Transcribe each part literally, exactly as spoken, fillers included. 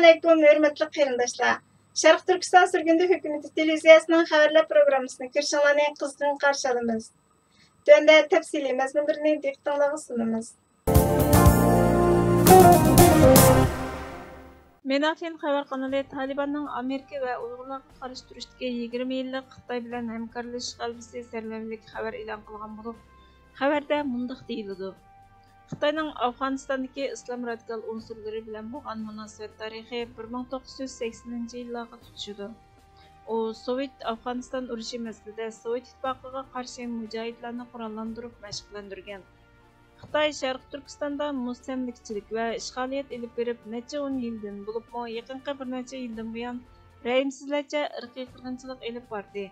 ئەسسالامۇئەلەيكۇم، ھۆرمەتلىك قېرىنداشلار! شەرقىي تۈركىستان سۈرگۈندە ھۆكۈمىتى تېلېۋىزىيەسىنىڭ خەۋەرلەر پروگراممىسىنى كۆرۈشۈڭلارنى قىزغىن قارشى ئالىمىز. تۆۋەندە تەپسىلىي مەزمۇنلىرىنى دىققىتىڭلارغا سۇنىمىز. مېنافىن خەۋەر قانىلى تالىباننىڭ ئامېرىكا ۋە ئۇيغۇرلارغا قارشى تۇرۇشتىكى يىگىرمە يىللىق خىتاي بىلەن ھەمكارلىشىش غەلىبىسى سەرلەۋھىلىك خەۋەر ئېلان قىلغان بولۇپ، خەۋەردە مۇنداق دېيىلىدۇ: خىتاينىڭ ئافغانىستاندىكى ئىسلام رادىكال ئۇنسۇرلىرى بىلەن بولغان مۇناسىۋەت تارىخى بىر مىڭ توققۇز يۈز سەكسىنىنچى يىللارغا تۇتىشىدۇ. ئۇ سوۋېت ئافغانىستان ئۇرۇشى مەزگىلىدە سوۋېت ئىتتىپاقىغا قارشى مۇجاھىدلارنى قوراللاندۇرۇپ مەشىقلەندۈرگەن. خىتاي شەرقىي تۈركىستاندا مۇستەملىكىچىلىك ۋە ئىشغالىيەت ئېلىپ بېرىپ، نەچچە ئون يىلدىن، بولۇپمۇ يېقىنقى بىر نەچچە يىلدىن بۇيان رەھىمسىزلەرچە ئىرقىي قىرغىنچىلىق ئېلىپ باردى.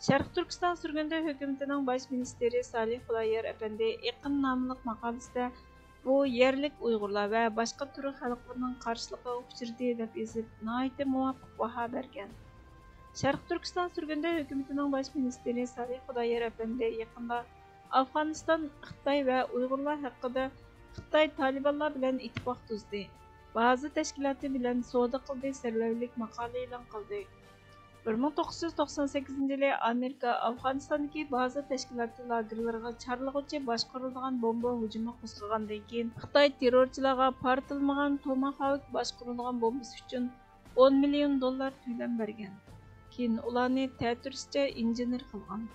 شەرقىي تۈركىستان سۈرگۈندە ھۆكۈمىتىنىڭ باش مىنىستىرى سالىھ خۇدايار ئەپەندى ئېقىن ناملىق ماقالىسىدە بۇ يەرلىك ئۇيغۇرلار ۋە باشقا تۈرك خەلقلىرىنىڭ قارشىلىقىغا ئۇچرىدى، دەپ يېزىپ، ناھايىتى مۇۋاپىق باھا بەرگەن. شەرقىي تۈركىستان سۈرگۈندە ھۆكۈمىتىنىڭ باش مىنىستىرى سالىھ خۇدايار ئەپەندى يېقىندا ئافغانىستان، خىتاي ۋە ئۇيغۇرلار ھەققىدە خىتاي تالىبانلار بىلەن ئىتتىپاق تۈزدى، بازا تەشكىلاتى بىلەن سودا قىلدى سەرلەۋھىلىك ماقالە ئېلان قىلدى. بىر مىڭ توققۇز يۈز توقسان سەككىزىنچى يىلى ئامېرىكا ئافغانىستاندىكى بازا تەشكىلاتى لاگېرلىرىغا چارلىغۇچى باشقۇرۇلىدىغان بومبا ھۇجۇمى قوزغىغاندىن كېيىن، خىتاي تېررورچىلارغا پارتلىمىغان توماھاۋك باشقۇرۇلىدىغان بومبىسى ئۈچۈن ئون مىليون دوللار تۆلەم بەرگەن. كېيىن ئۇلارنى تەتۈرىسىچە ئىنژېنېر قىلغان.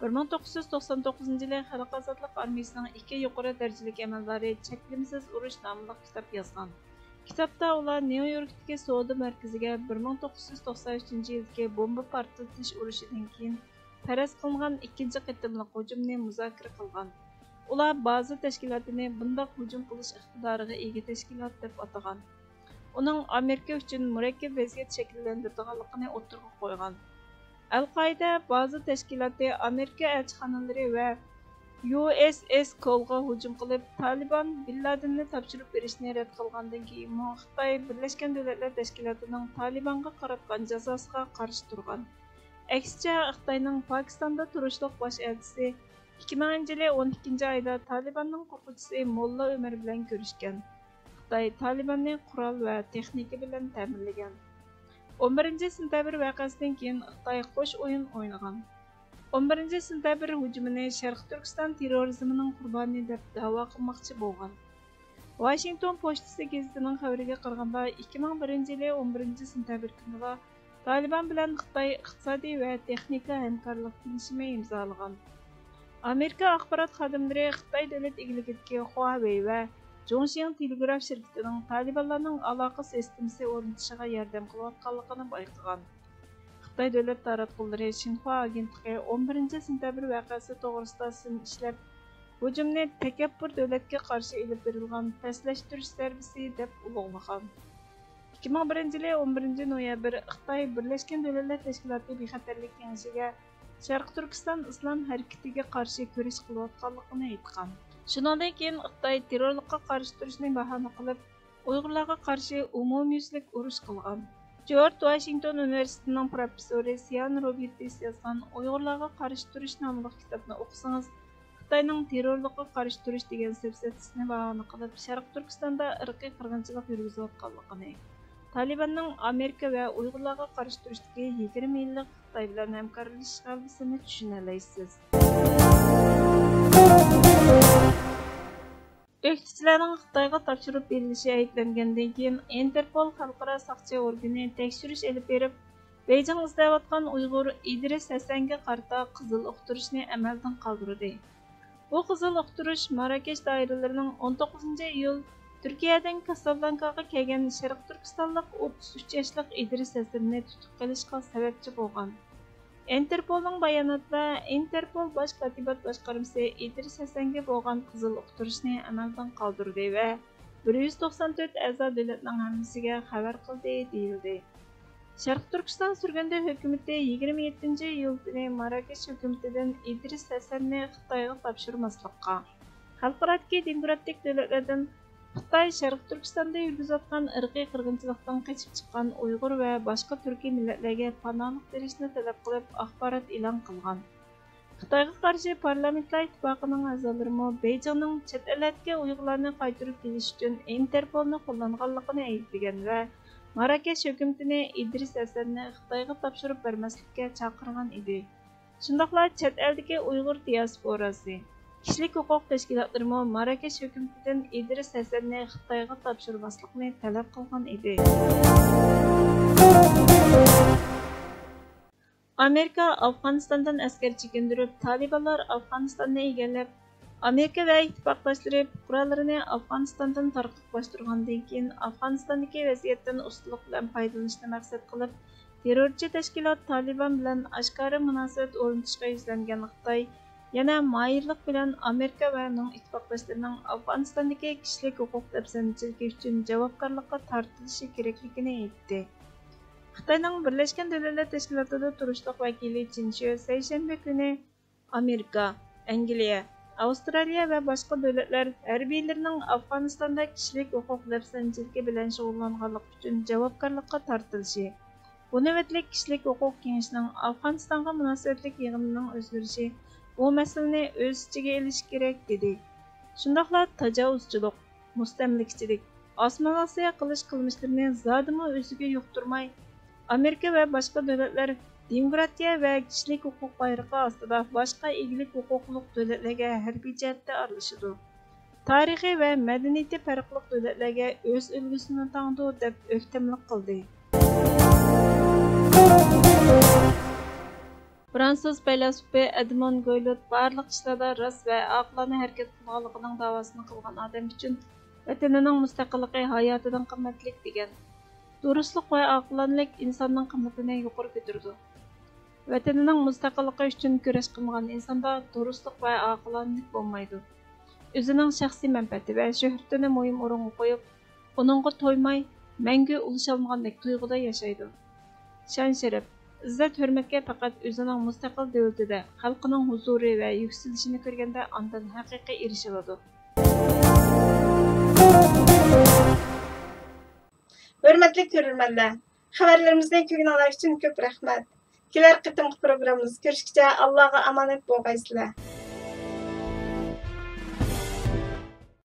بىر مىڭ توققۇز يۈز توقسان توققۇزىنچى يىلى خەلق ئازادلىق ئارمىيىسىنىڭ ئىككى يۇقىرى دەرىجىلىك ئەمەلدارى چەكلىمىسىز ئۇرۇش ناملىق كىتاب يازغان. كىتابتا ئۇلار نيۇ يوركتىكى سودا مەركىزىگە بىر مىڭ توققۇز يۈز توقسان ئۈچىنچى يىلدىكى بومبا پارتلىتىش ئۇرۇشىدىن كېيىن پەرەز قىلىنغان ئىككىنچى قېتىملىق ھۇجۇمنى مۇزاكىرە قىلغان. ئۇلار بازا تەشكىلاتىنى بۇنداق ھۇجۇم قىلىش ئىقتىدارىغا ئىگە تەشكىلات دەپ ئاتىغان. ئۇنىڭ ئامېرىكا ئۈچۈن مۇرەككەپ ۋەزىيەت شەكىللەندۈرىدىغانلىقىنى ئوتتۇرىغا قويغان. ئەل-قائىدە بازا تەشكىلاتى ئامېرىكا ئەلچىخانىلىرى ۋە يۇ ئېس ئېس كولغا ھۇجۇم قىلىپ، تالىبان بىن لادىننى تاپشۇرۇپ بېرىشنى رەت قىلغاندىن كېيىنمۇ، خىتاي بىرلەشكەن دۆلەتلەر تەشكىلاتىنىڭ تالىبانغا قاراتقان جازاسىغا قارشى تۇرغان. ئەكسىچە، خىتاينىڭ پاكىستاندا تۇرۇشلۇق باش ئەلچىسى ئىككى مىڭىنچى يىلى ئون ئىككىنچى ئايدا تالىباننىڭ قۇرغۇچىسى موللا ئۆمەر بىلەن كۆرۈشكەن. خىتاي تالىباننى قورال ۋە تېخنىكا بىلەن تەمىنلىگەن. ئون بىرىنچى سېنتەبىر ۋەقەسىدىن كېيىن خىتاي قوش ئويۇن ئوينىغان. ئون بىرىنچى سېنتەبىر ھۇجۇمىنى شەرقىي تۈركىستان تېررورىزمىنىڭ قۇربانى دەپ دەۋا قىلماقچى بولغان. ۋاشىنگتون پوچتىسى گېزىتىنىڭ خەۋىرىگە قارىغاندا، ئىككى مىڭ بىرىنچى يىلى ئون بىرىنچى سېنتەبىر كۈنىلا تالىبان بىلەن خىتاي ئىقتىسادىي ۋە تېخنىكا ھەمكارلىق كېلىشىمى ئىمزالىغان. ئامېرىكا ئاخبارات خادىملىرى خىتاي دۆلەت ئىگىلىكىدىكى خۇاۋېي ۋە جۇڭشيىڭ تېلېگراف شىركىتىنىڭ تالىبانلارنىڭ ئالاقە سىستېمىسى ئورنىتىشىغا ياردەم قىلىۋاتقانلىقىنى بايقىغان. خىتاي دۆلەت تاراتقۇلىرى شىنخۇا ئاگېنتلىقى ئون بىرىنچى سېنتەبىر ۋەقەسى توغرىسىدا سىن ئىشلەپ، ھۇجۇمنى تەكەببۇر دۆلەتكە قارشى ئېلىپ بېرىلغان پەسلەشتۈرۈش زەربىسى دەپ ئۇلۇغلىغان. ئىككى مىڭ بىرىنچى يىلى ئون بىرىنچى نويابىر خىتاي بىرلەشكەن دۆلەتلەر تەشكىلاتى بىخەتەرلىك كېڭىشىگە شەرقىي تۈركىستان ئىسلام ھەرىكىتىگە قارشى كۈرەش قىلىۋاتقانلىقىنى ئېيتقان. شۇنىڭدىن كېيىن خىتاي تېررورلۇققا قارشى تۇرۇشنى باھانە قىلىپ، ئۇيغۇرلارغا قارشى ئومۇميۈزلۈك ئۇرۇش قىلغان. جورج ۋاشىنگتون ئۇنىۋېرسىتېتىنىڭ پروفېسسورى سىيان روبېرتس يازغان ئۇيغۇرلارغا قارشى تۇرۇش ناملىق كىتابنى ئوقۇسىڭىز، خىتاينىڭ تېررورلۇققا قارشى تۇرۇش دېگەن سەپسەتىسىنى باھانە قىلىپ، شەرقىي تۈركىستاندا ئىرقىي قىرغىنچىلىق يۈرگۈزۈۋاتقانلىقىنى، تالىباننىڭ ئامېرىكا ۋە ئۇيغۇرلارغا قارشى تۇرۇشتىكى يىگىرمە يىللىق خىتاي بىلەن ھەمكارلىشىش غەلىبىسىنى چۈشىنەلەيسىز. ئۆكتىچىلەرنىڭ خىتايغا تاپشۇرۇپ بېرىلىشى ئەيىبلەنگەندىن كېيىن، ئىنتېرپول خەلقئارا ساقچى ئورگىنى تەكشۈرۈش ئېلىپ بېرىپ، بېيجىڭ ئىزدەۋاتقان ئۇيغۇر ئىدرىس ھەسەنگە قارىتا قىزىل ئۇقتۇرۇشنى ئەمەلدىن قالدۇردى. بۇ قىزىل ئۇقتۇرۇش ماراكەش دائىرىلىرىنىڭ ئون توققۇزىنچى ئىيۇل تۈركىيەدىن كاسابلانكاغا كەلگەن شەرقىي تۈركىستانلىق ئوتتۇز ئۈچ ياشلىق ئىدرىس ھەسەننى تۇتۇپ قېلىشقا سەۋەبچى بولغان. ئىنتېرپولنىڭ باياناتىدا، ئىنتېرپول باش كاتىبات باشقارمىسى ئىدرىس ھەسەنگە بولغان قىزىل ئۇقتۇرۇشنى ئەمەلدىن قالدۇردى ۋە بىر يۈز توقسان تۆت ئەزا دۆلەتنىڭ ھەممىسىگە خەۋەر قىلدى، دېيىلدى. شەرقىي تۈركىستان سۈرگۈندە ھۆكۈمىتى يىگىرمە يەتتىنچى ئىيۇل كۈنى ماراكەش ھۆكۈمىتىدىن ئىدرىس ھەسەننى خىتايغا تاپشۇرماسلىققا، خەلقئارادىكى دېموكراتىك دۆلەتلەردىن خىتاي شەرقىي تۈركىستاندا يۈرگۈزۈۋاتقان ئىرقىي قىرغىنچىلىقتىن قېچىپ چىققان ئۇيغۇر ۋە باشقا تۈركىي مىللەتلەرگە پاناھلىق بېرىشنى تەلەپ قىلىپ ئاخبارات ئېلان قىلغان. خىتايغا قارشى پارلامېنتلار ئىتتىپاقىنىڭ ئەزالىرىمۇ بېيجىڭنىڭ چەت ئەللەردىكى ئۇيغۇرلارنى قايتۇرۇپ كېلىش ئۈچۈن ئىنتېرپولنى قوللانغانلىقىنى ئەيىبلىگەن ۋە ماراكەش ھۆكۈمىتىنى ئىدرىس ھەسەننى خىتايغا تاپشۇرۇپ بەرمەسلىككە چاقىرغان ئىدى. شۇنداقلا چەت ئەلدىكى ئۇيغۇر دىياسپوراسى، كىشىلىك ھوقۇق تەشكىلاتلىرىمۇ ماراكەش ھۆكۈمىتىدىن ئىدرىس ھەسەننى خىتايغا تاپشۇرماسلىقنى تەلەپ قىلغان ئىدى. ئامېرىكا ئافغانىستاندىن ئەسكەر چېكىندۈرۈپ، تالىبانلار ئافغانىستاننى ئىگىلەپ، ئامېرىكا ۋە ئىتتىپاقداشلىرى پۇقرالىرىنى ئافغانىستاندىن تارقىتىپ قاچتۇرغاندىن كېيىن، ئافغانىستاندىكى ۋەزىيەتتىن ئۇستىلىق بىلەن پايدىلىنىشنى مەقسەت قىلىپ، تېررورچى تەشكىلات تالىبان بىلەن ئاشكارا مۇناسىۋەت ئورنىتىشقا يۈزلەنگەن خىتاي يەنە ماھىرلىق بىلەن ئامېرىكا ۋە ئۇنىڭ ئىتتىپاقداشلىرىنىڭ ئافغانىستاندىكى كىشىلىك ھوقۇق دەپسەندىچىلىكى ئۈچۈن جاۋابكارلىققا تارتىلىشى كېرەكلىكىنى ئېيتتى. خىتاينىڭ بىرلەشكەن دۆلەتلەر تەشكىلاتىدا تۇرۇشلۇق ۋەكىلى چىن شۆ سەيشەنبە كۈنى ئامېرىكا، ئەنگلىيە، ئاۋسترالىيە ۋە باشقا دۆلەتلەر ھەربىيلىرىنىڭ ئافغانىستاندا كىشىلىك ھوقۇق دەپسەندىچىلىكى بىلەن شۇغۇللانغانلىقى ئۈچۈن جاۋابكارلىققا تارتىلىشى، بۇ نۆۋەتلىك كىشىلىك ھوقۇق كېڭىشىنىڭ ئافغانىستانغا مۇناسىۋەتلىك يىغىنىنىڭ ئۆزگىرىشى بۇ مەسىلىنى ئۆز ئىچىگە ئېلىشى كېرەك، دېدى. شۇنداقلا تاجاۋۇزچىلىق، مۇستەملىكىچىلىك، ئاسسىمىلياتسىيە قىلىش قىلمىشلىرىنى زادىمۇ ئۆزىگە يۇقتۇرماي، ئامېرىكا ۋە باشقا دۆلەتلەر دېموكراتىيە ۋە كىشىلىك ھوقۇق بايرىقى ئاستىدا باشقا ئىگىلىك ھوقۇقلۇق دۆلەتلەرگە ھەربىي جەھەتتە ئارىلىشىدۇ، تارىخى ۋە مەدەنىيىتى پەرقلىق دۆلەتلەرگە ئۆز ئۈلگىسىنى تاڭىدۇ، دەپ ئۆكتەملىك قىلدى. فرانسۇز پەيلاسوپى ئەدمون گويلوت بارلىق ئىشلاردا راست ۋە ئاقىلانە ھەرىكەت قىلغانلىقىنىڭ داۋاسىنى قىلغان ئادەم ئۈچۈن ۋەتىنىنىڭ مۇستەقىللىقى ھاياتىدىن قىممەتلىك، دېگەن. دۇرۇسلۇق ۋە ئاقىلانىلىك ئىنساننىڭ قىممىتىنى يۇقىرى كۆتۈرىدۇ. ۋەتىنىنىڭ مۇستەقىللىقى ئۈچۈن كۈرەش قىلمىغان ئىنساندا دۇرۇسلۇق ۋە ئاقىلانىلىك بولمايدۇ. ئۆزىنىڭ شەخسىي مەنپەئەتى ۋە شۆھرىتىنى مۇھىم ئورۇنغا قويۇپ، ئۇنىڭغا تويماي، مەڭگۈ ئۇلىشالمىغاندەك تۇيغۇدا ياشايدۇ. شان-شەرەپ، ئىززەت-ھۆرمەتكە پەقەت ئۆزىنىڭ مۇستەقىل دۆلىتىدە خەلقىنىڭ ھۇزۇرى ۋە يۈكسىلىشىنى كۆرگەندە ئاندىن ھەقىقىي ئېرىشىلىدۇ. ھۆرمەتلىك كۆرۈرمەنلەر، خەۋەرلىرىمىزنى كۆرگىنىڭلار ئۈچۈن كۆپ رەھمەت. كېلەر قېتىمقى پروگراممىمىزدا كۆرۈشكىچە ئاللاغا ئامانەت بولغايسىلەر.